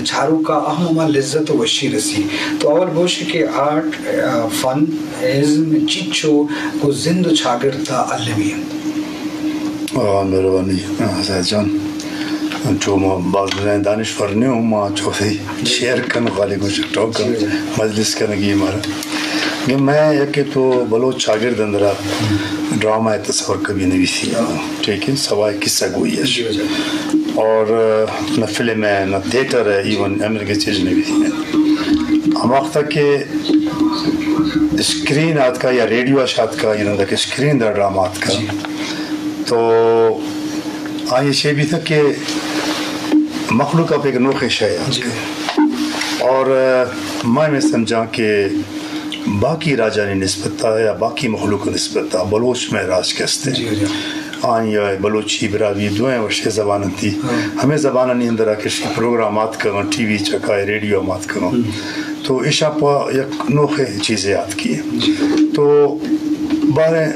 چاروکا ہم ہما لذت و وشی رسی۔ تو اول بوش کہ آرٹ، آ، فن، ازم چچو کو زند و چاگرد تا المی انت۔ آ، مہربانی، آ، زید جان۔ چو ما باز بزاں دانشور نہ اوں، ما چو شیئر کن، خالی گوش ٹوک کن، جی، جی۔ مجلس کنگی مارا۔ کہ میں یک تو بلوچ چاگرد اندرا ڈرامہ تصور کبھی نویسی، ٹھیک ہے، سوائے قصہ گوئی ہے۔ جی، جی۔ اور، آ، نہ فلم ہے، نہ تھیٹر ہے، ایون امریکہ چیز نویسی ہے۔ ہم وقت کہ اسکرین آتکا یا ریڈیو اش آتکا، یا رندا کہ اسکرین در ڈرامہ آتکا۔ جی۔ تو آئی شے بھی تھا کہ مخلوق آپ ایک نوخے شے آتکا۔ جی۔ اور، آ، میں، میں سمجھا کہ باقی راجانی نسبت تا یا باقی مخلوق نسبت تا بلوچ میں راج کے استے۔ جی، جی۔ آئی بلوچی براہوئی دوئیں وشے زبان انتی۔ ہاں۔ ہمیں زبانانی اندرا کہ شی پروگرام آتکگاں، ٹی وی چکائے، ریڈیو ہم آتکگاں۔ ہم۔ تو ایشاں پہ یک نوخیں چیزے آتکی۔ جی۔ تو باریں،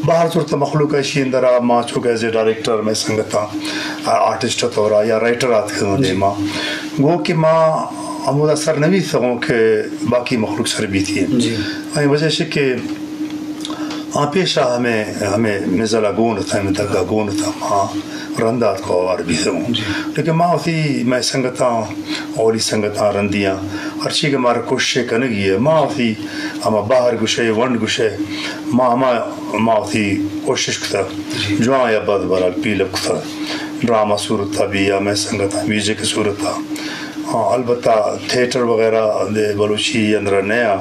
باہر صورت مخلوق ایشی اندرا ما چونکہ ایز اے ڈائریکٹر میں سنگتاں، آ، آرٹسٹ طورا یا رائٹر آتکگاں، جی، دیما۔ گو کہ ما ہمودا سر نویسگوں کہ باقی مخلوق سر بیتی ہیں۔ جی۔ آئی وجہ شے کہ آ پیشا ہمیں، ہمیں مزلا گون تھا، ہمیں دگا گون تھا، ما رندا آتکو آوار بیتگوں۔ جی۔ لیکن ما وتی، مئے سنگتاں، اولی سنگتاں رندیاں، ہرچی کہ مارا کوشش کنگی ہے، ما وتی ہما بہر گشے، ونڈ گشے، ما ہما، ما وتی کوشش کتا۔ جی۔ جوان یا بد بہرحال پیلو کتا۔ ڈرامہ صورتا بھی یا مئے سنگتاں میوزک صورتا۔ ہاں، البتہ تھیٹر وغیرہ دے بلوچی اندرا نیا،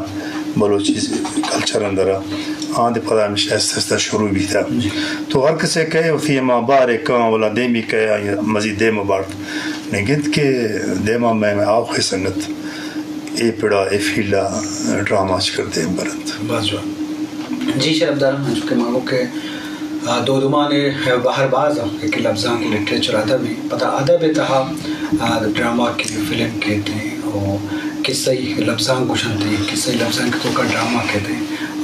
بلوچی کلچر اندرا۔ آں دے پدا ہمیشہ آہستہ آہستہ شروع بیتا۔ تو ہر کسے کہے وتی ہما بارے کاں ولا دیمی کہے آئی مزید دیم بارت۔ نگند کہ دیما میں، میں آوخے سنگت اے پڑا، اے فیلڈا ڈرامہ اچ کر دیم برنت۔ باز جوان۔ جی شرفدار، انچو کہ ما گو کہ، آ، دودمان بہر باز انت کہ لبزانک، لٹریچر، ادب، پدا ادب تہا، آ، ڈرامہ کہ، فلم کیت و قصہ لبزانک گوشنت، قصہ لبزانک توکا ڈرامہ کیت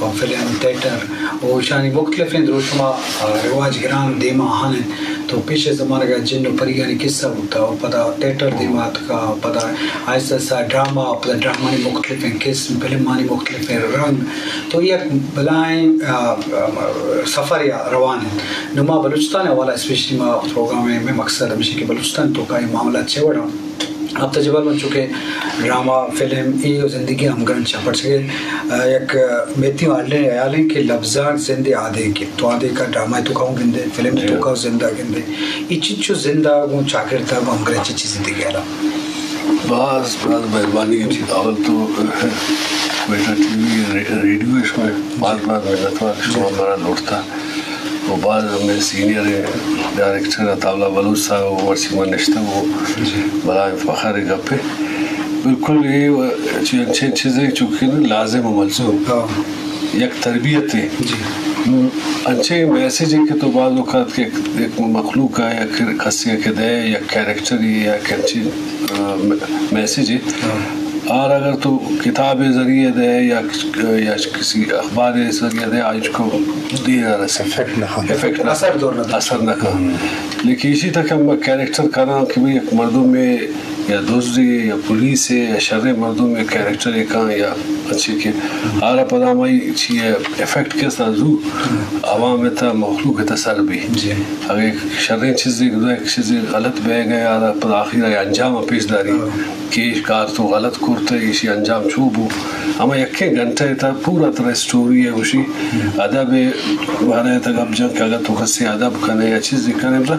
و فلم، تھیٹر و ایشانی مختلفیں دروشما، آ، رواج گران دیما آہان انت۔ تو پیش زمانگا جن و پریانی قصہ بوتا و پدا تھیٹر دیما آتکا، پدا آہستہ آہستہ ڈرامہ، پدا ڈرامانی مختلفیں قسم، فلمانی مختلفیں رنگ، تو یک بلائیں، آ، آ، سفر یا روان انت۔ نوں ما بلوچستان حوالہ اسپیشلی ما پروگرام میں مقصد ہمیشہ کہ بلوچستان توکا اے معاملات چے وڑا ہفتہ جبل من چونکہ ڈرامہ، فلم، اے زندگی ہمگرنچ، پرچہ کہ، آ، یک میتی ہالیں حیالیں کہ لبزانک زندے آدے کہ تو آدے کا ڈرامہ توکا ہوں گندے، فلم توکا زندہ گندے۔ اے چچو زندہ گوں چاگرد گوں ہمگرنچ چیز دیگہ۔ باز، باز مہربانی۔ اول تو کوئٹہ ٹی وی، رے-، ریڈیو اش میں باز، باز منت وار شما مارا لوٹتا۔ و باز ہمیں سینئر ڈائریکٹر عطا اللہ بلوچ صاحب و مرچی من نشتگ و بلائیں فخر گپے۔ بالکل اے چی-، انچیں چیزے چونکہ لازم و ملزوم۔ یک تربیت ہے۔ انچیں میسج ہے کہ تو باز اوقات کہ یک مخلوق ہے یا کسے کہ دے یا کریکٹر یا کنچی، آ، میسج ہے۔ آر اگر تو کتاب ذریعے دے یا، یا کسی اخبار ذریعے دے، آج کو دیر رسے۔ افیکٹ نہ کن۔ افیکٹ نہ، اثر دور نہ۔ اثر نہ کن۔ لیکن اسی تک ہم کریکٹر کراں کہ بھئی یک مردم میں یا دزے یا پولیسے یا شریں مردمے کریکٹرے کاں یا اچھے کہ آرا پدا ہمائی چیئے افیکٹ کہ سا زو عوام تا مخلوق تا سر بی۔ اگر یک شریں چیزے، یک چیزے غلط بہ گئے، آرا پدا آخر آئی انجام پیش داری کہ اے کار تو غلط کرتے، ایشی انجام چو بو۔ ہما یکیں گھنٹہ تا پورا ترا اسٹوری ہے، گوشی ادب بارے تا گپ جن کہ اگر تو کسے ادب کنے یا چیزے کنے،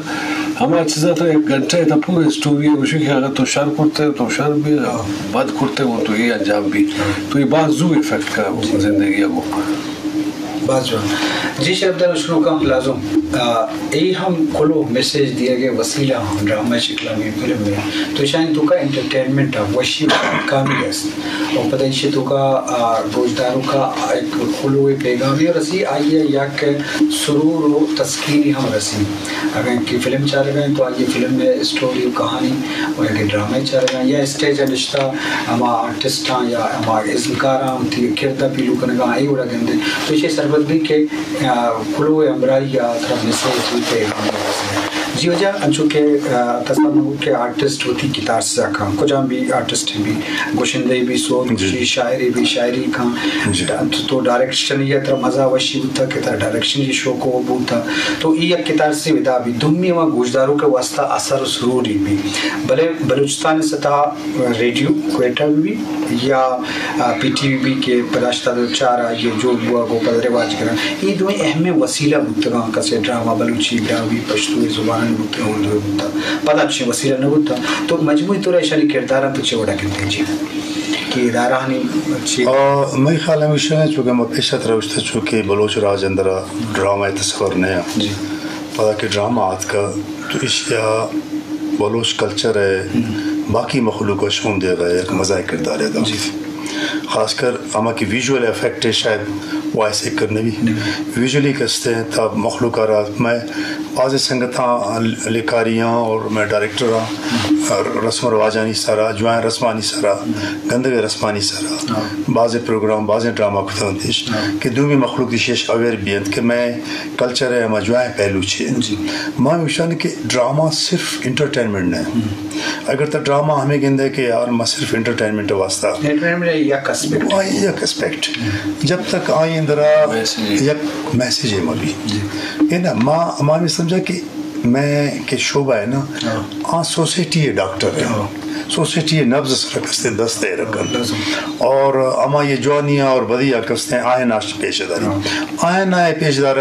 ہما چیزا تا یک گھنٹہ تا پورا اسٹوری ہے، گوشی کہ اگر تو شر کرتے تو شر بی، بد کرتے وہ تو اے انجام بی۔ تو اے باز زو افیکٹ کا زندگی کو۔ باز جوان۔ جی شرفدار، شنوکاں لازم، آ، اے ہم کلو میسج دیگ ءِ وسیلہ ہم ڈرامہ شکل میں، فلم میں۔ تو ایشانی توکا انٹرٹینمنٹ ءِ وشی و کامی است۔ و پدا ایشی توکا، آ، گوشداروکا یک کلو پیغامی رسی، آئی یک سرور و تسکینی ہم رسی۔ اگاں کہ فلم چارگا ہیں تو آئی فلم میں اسٹوری و کہانی، و اگاں ڈرامہ چارگا ہیں یا اسٹیج ءَ نشتہ ہما آرٹسٹاں یا ہما ازمکاراں وتی کردہ پیلو کنگا اے وڑا گندے۔ تو ایشی سرپد بی کہ، آ، کلو ہمراہی یا ترا میسج بی پیغام بی۔ جی واجہ، انچو کہ، آ، تصور کہ آرٹسٹ وتی کتارسا کن، کجام بھی آرٹسٹ بھی، گشندہ بھی، سوت، جی۔ شاعری بھی، شاعری کن، جی۔ تو ڈائریکشن یا ترا مزہ وشی بوتا کہ ترا ڈائریکشن یہ شوق ہو بوتا، تو یہ یک کتارسی ودا بھی، دومی ہما گوشدارو کے واسطہ اثر و سروری بھی۔ بلے بلوچستان سطح ریڈیو کوئٹہ بھی یا، آ، پی ٹی وی بھی کہ پداشتا دو چار آئیے جو بوا گو پد رواج کرن۔ یہ دوئیں اہم وسیلہ بوتگاں، کسے ڈرامہ بلوچی، براہوئی، پشتو زبان بوتگاں، اردو بوتا۔ پدا چی وسیلہ نہ بوتا۔ تو مجموعی طور ایشانی کرداراں تو چے وڑا گندے جی؟ کہ ادارہ ہانی چی؟ آ، مئی خیال ہمیشہ ہے، چونکہ ما پیشت روشتا چونکہ بلوچ راج اندرا ڈرامہ تصور نیا۔ جی۔ پدا کہ ڈرامہ آتکا تو ایشیا بلوچ کلچر ہے، باقی مخلوق شون دے گا، یک مزہ کردار ہے۔ جی۔ خاص کر ہما کہ ویژول افیکٹ ہے، شاید وائس ایک کرنے بھی۔ ویژولی کستے ہیں، تا مخلوق آ رہا، میں بعض سنگتاں لکھاریاں اور میں ڈائریکٹر ہاں، اور رسم و رواجانی سرا، جوائیں رسمانی سرا، گندگے رسمانی سرا، بعض پروگرام، بعض ڈرامہ کتنتش کہ دومی مخلوق دی شیش اویئر بیت کہ میں کلچر ہے، ہما جوائیں پہلو چی ہے۔ جی۔ ما ہمیشان کہ ڈرامہ صرف انٹرٹینمنٹ نہ ہے۔ اگر تو ڈرامہ ہمیں گندے کہ یار، ما صرف انٹرٹینمنٹ واسطہ، انٹرٹینمنٹ یک اسپیکٹ۔ آئی یک اسپیکٹ۔ جب تک آئی اندرا میسج۔ یک میسج ہے مبی۔ جی۔ یہ نا، ما، ما ہمیں سمجھا کہ میں کہ شعبہ ہے نا، ہاں۔ آ سوسائٹی ہے ڈاکٹر ہے۔ ہاں۔ سوسائٹی ہے نبض سر کستے دست ہے رکھن۔ لازم۔ اور اما یہ جوانی اور بدی کستے آئے ناش پیش داری۔ ہاں۔ آئے نہ پیش دار،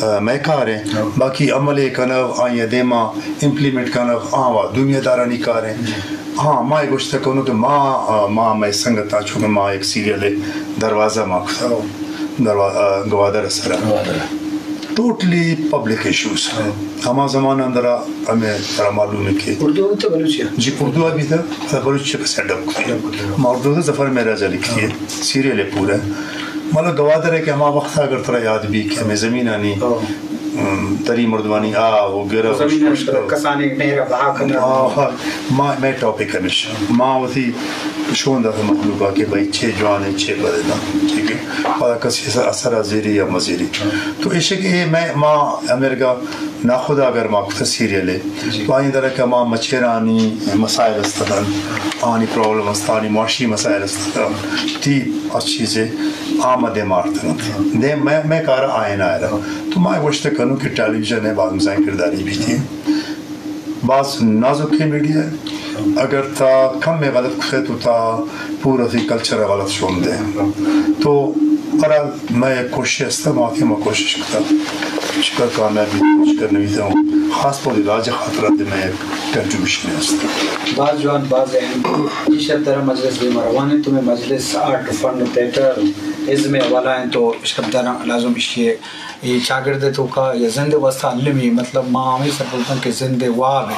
آ، میں کار ہیں۔ ہاں۔ باقی عمل کنو، آئی دیما امپلیمنٹ کنو، آ وا دنیا دارانی کار ہیں۔ ہاں، ما یہ گوشت کنو کہ ما، آ، ما، میں سنگت آ، چونکہ ما ایک سیریل ہے، دروازہ ما کتا۔ دروا-، آ، گوادر سرا۔ گوادر۔ ٹوٹلی پبلک ایشوز۔ ہاں۔ ہما زمانہ اندرا ہمیں ترا معلوم ہے کہ اردو تو بلوچی ہے؟ جی، اردو بھی تھا، بلوچی کا سیٹ اپ کتی۔ سیٹ اپ کتی۔ ما اردو تو ظفر معراج علی کی ہے، ہاں۔ سیریل ہے پورا۔ مطلب گوادر ہے کہ ہما وقت اگر ترا یاد بھی کہ ہمیں زمین آنی، ہاں۔ ام، تری مردمانی آ، وہ گرو، زمین آنی کسانی نہر بہا کرنا۔ ہاں، ہاں۔ ما، میں ٹاپک ہمیش۔ ما وتی شون داتا مخلوقا کہ بھئی چے جوان ہے، چے بد ہے نا، ٹھیک ہے۔ پدا کسی سر اثر زیری یا مزیری۔ تو ایشی کہ اے میں، ما امریکہ ناخدا اگر ما کتا سیریل ہے، جی۔ تو آئی در کہ ما مچیرانی مسائل استدن، آنی پرابلم است، آنی معاشی مسائل استدن، تی اس چیزے آمد مارتن۔ دے میں، میں کار آئین آئے رہا۔ تو ما گوشت کنو کہ ٹیلی ویژن ہے، باز مزاحم کرداری بھی تھی۔ باز نازکیں میڈیا ہے۔ اگر تا کم میں غلط کتے تو تا پورا تھی کلچر غلط شون دے۔ تو برحال میں یک کوشش ہستا، ما کہ ما کوشش کتا۔ شکر کامیابی، شکر نویتا ہوں۔ خاص طور راج خاطرہ دے میں یک کنٹریبیوشن ہستا۔ باز جوان، باز اہم۔ جی شب در مجلس دے مروان ہے، تمہیں مجلس آرٹ، فن، تھیٹر، ازم حوالہ ہیں تو شب در لازم اشیے اے چاگرد ءِ توکا یا زند ءِ واستہ المی، مطلب، ما ہمے سرپد اتاں کہ زند ءِ واب ءَ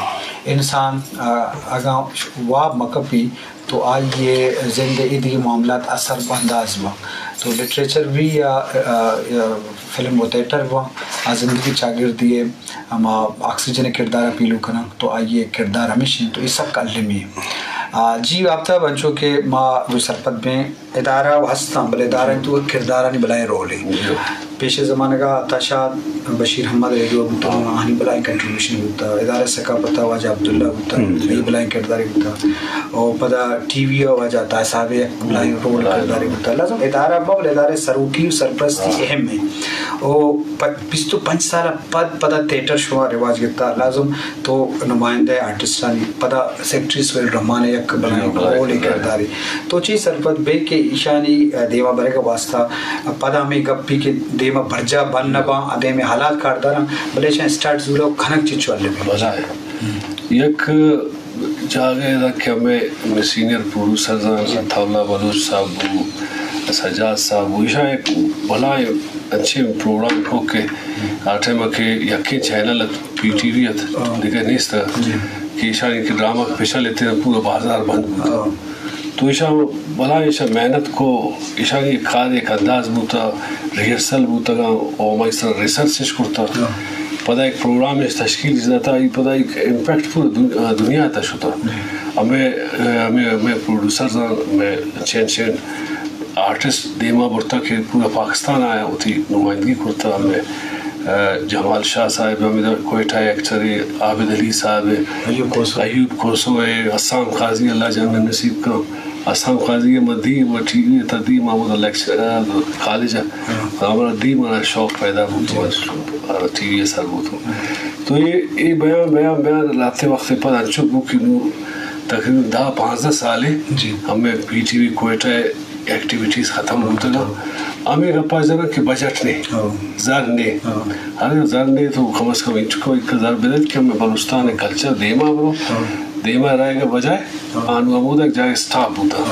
انسان، آ، اگاں واب مہ کپی تو آئی ءِ زند ءِ ایدگہ معاملات اثر انداز باں۔ تو لٹریچر بھی یا، آ، یا فلم و تھیٹر باں، آ زندگی چاگردی ءِ ہما آکسیجن ءِ کردار ءَ پیلو کناں تو آئی ءِ کردار ہمیش انت۔ تو اے سک المی۔ آ، جی آفتاب، انچو کہ ما گوں سرپد بیں، ادارہ و ہستاں، بلے ادارہ تو کردارانی بلائیں رولے۔ جی۔ پیش زمانگا عطا شاد، بشیر احمد ریڈیو بوتا، آہانی بلائیں کنٹریبیوشن بوتا۔ ادارہ ثقافت واجہ عبداللہ بوتا، ہم۔ اے بلائیں کردارے بوتا۔ اور پدا ٹی وی واجہ عطا صاحب یک بلائیں رول بلائیں کردارے رول۔ بوتا۔ لازم ادارہ ببل ادارہ سروکی و سرپرستی ہاں۔ اہم ہے۔ او پ-، بیست و پنچ سال پد پدا تھیٹر شما رواج گپتا، لازم تو نمائندہ آرٹسٹانی پدا سیکرٹری سہیل رحمان ءِ یک بلائیں جی، بلائیں رولے کردارے۔ کردارے۔ تو چی سرپد بے کہ ایشانی دیما برگ ءِ واستہ پدا ہمے گپی کہ دیما برجا بند نہ باں، دیما حالات کارداراں، بلے ایشاں اسٹارٹ زورا کنگ چچو المی۔ بلائیں۔ یک جاگہ ادا کہ ہمے، ہمے سینئر پروڈیوسرز آں، جی۔ عطا اللہ بلوچ صاحب بو، سجاد صاحب بو، ایشاں یک بلائیں انچیں پروگرام کو کہ آ ٹائم کہ یکیں چینل ات، پی ٹی وی ات، ہاں۔ دگہ نیست ات، جی۔ کہ ایشانی کہ ڈرامہ پیشا لیتے ہیں، پورا بازار بند بوتا۔ ہاں۔ تو ایشاں بلائیں ایشاں محنت کو، ایشانی کار یک انداز بوتا، ریہرسل بوتگاں، او ہمائی سر ریسرچ اش کرتا۔ ہاں۔ پدا ایک پروگرام اش تشکیل داتا، ای پدا ایک امپیکٹ پورا دن-، دنیا تا شتا۔ ہاں۔ ہمیں، ہمیں، ہمیں پروڈیوسرز آں، ہمیں چین چین آرٹسٹ دیما برتا کہ پورا پاکستان آیا، وتی نمائندگی کرتا، ہمیں جمال شاہ صاحب، ہمیں کوئٹہ ایکٹر ہے، عابد علی صاحب ہے، ایوب کھوسو۔ ایوب کھوسو ہے، حسام قاضی، اللہ جنت نصیب کرو۔ حسام قاضی ہے، ما دیم و ٹی وی تا دیم آمد لیکچر، کالج ہے۔ ہمارا دیم آنا شوق پیدا بوت، ٹی وی سر بوت۔ تو یہ، یہ بیان، بیان، بیان لاتے وقت پر انچو بو کہ نو تقریباً دہ پانزدہ سال ہے، ہمیں پی ٹی وی کوئٹہ ایکٹیویٹیز ختم بوتگ۔ ہمے گپا جناں کہ بجٹ نے، زر نے۔ ہر زر نے تو کم از کم انچکو ایک زر بدت کہ ہمیں بلوچستان کلچر دیما برو۔ دیما رائے گا بجائے آنو ہمودا جائے اسٹاپ بوتا۔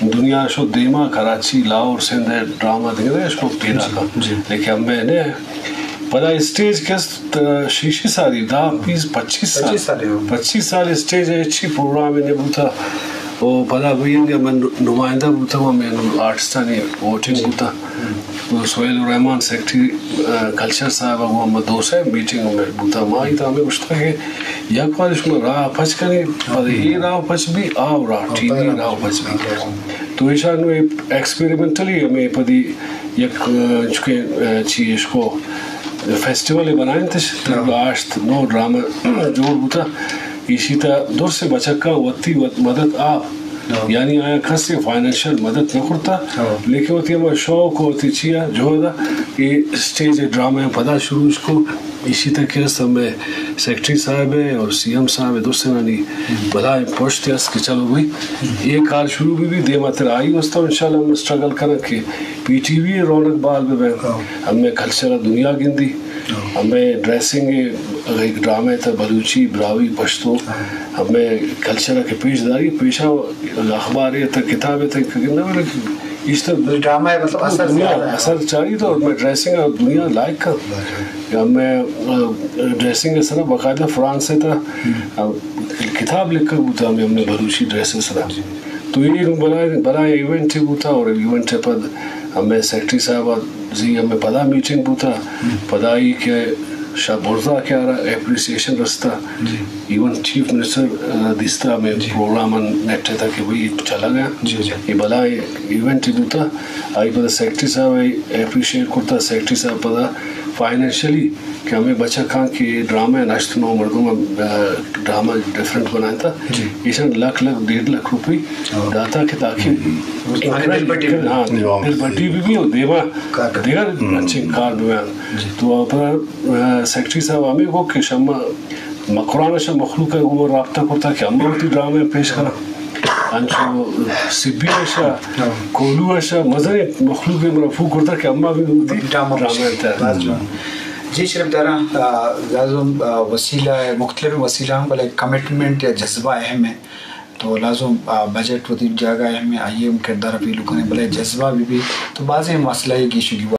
دنیا شو دیما، کراچی، لاہور، سندھ ڈرامہ دیگا اشکو پیدا کا۔ لیکن ہمیں نے پدا اسٹیج کست شیشی ساری، دہ، بیس، پچیس سال۔ پچیس سال اسٹیج ہے، اچھی پروگرام نے بوتا۔ او پدا بھئی انگا من نمائندہ بوتا ہوں، میں آرٹسٹانی ووٹنگ بوتا۔ تو سہیل الرحمان سیکرٹری، آ، کلچر صاحب، وہ ہم دوست ہے، میٹنگ میں بوتا۔ ما ہی تو ہمیں گوشتا کہ یک بار شما راہ پچ کریں، پدا یہ راہ پچ بھی، آو راہ، ٹی وی راہ پچ بھی۔ تو ایشان ایکسپیریمنٹلی ہمیں پدی یک، آ، چکے، آ، چی اشکو فیسٹیول بنائیں تش، آشت نو ڈرامہ جوڑ بوتا۔ ایشی تا درست بچکاں وتی وت مدد آپ، یعنی آیا کس فائنانشل مدد نہ کرتا، لیکن وتی ہما شوق و وتی چیا جہد ء اے اسٹیج ڈرامہ پدا شروع کو۔ ایشی تا کہ است ہمیں سیکرٹری صاحب ہے اور سی ایم صاحب ہے، درستانی بلائیں پشت است کہ چلو بھئی یہ کار شروع بھی، بھی دیما تر آئی واسطہ انشاءاللہ ہم اسٹرگل کریں کہ پی ٹی وی رونق بال بہ بین، ہمیں کلچر دنیا گندی، ہمیں ڈریسنگ، اگر ایک ڈرامہ ہے تو بلوچی، براہوئی، پشتو، ہمیں کلچر کے پیش داری، پیشہ اخبار ہے تو کتاب ہے تو گندہ، لیکن اس طرح ڈرامہ ہے، مطلب، اثر دنیا زیادہ ہے۔ اثر چاری تو میں ڈریسنگ اور دنیا لائک کا۔ ہمیں، آ، ڈریسنگ ہے سر باقاعدہ فرانس ہے تو، آ، کتاب لکھ کر بوتا ہمیں، ہمیں بلوچی ڈریس ہے سر۔ تو یہ برائے، برائے ایونٹ ہی بوتا اور ایونٹ پد ہمیں سیکرٹری صاحب زی ہمیں پدا میٹنگ بوتا، پدا ای کہ شاہ برزا کہ آرا اپریسیشن رستا، ایون چیف منسٹر، آ، دیستا ہمیں پروگرام نیٹ تھا کہ بھئی چلا گیا۔ یہ بلا ایونٹ ہی بوتا، آئی پدا سیکرٹری صاحب اپریشیٹ کرتا، سیکرٹری صاحب پدا فائنینشلی کہ ہمیں بچکاں کہ ڈرامہ نشت نو مردم، آ، ڈرامہ ڈفرنٹ بنائیں تا، ایشان لکھ لکھ، ڈیڑھ لکھ روپی داتا کہ تاکہ انکریج، ہاں، دل بڈی بھی بھی اور دیما دیگر اچھے کار بھی ہیں۔ تو پر، آ، سیکرٹری صاحب ہمیں کو کہ شما مکران شا مخلوق ہے وہ رابطہ کرتا کہ ہم وتی ڈرامہ پیش کرا۔ انچو سبی شا، کولو شا، مزن مخلوق ہے مرا فو کرتا کہ اما بھی وتی ڈرامہ پیش کرتا۔ جی شرف داراں، آ، لازم، آ، وسیلہ ہے، مختلف وسیلہ ہم، بلے کمٹمنٹ یا جذبہ اہم ہے۔ تو لازم، آ، بجٹ وتی جاگہ اہم ہے، آئی ہم کردار پیلو کریں، بلے جذبہ بھی بھی۔ تو بعض مسئلہ یہ گیشو گیوار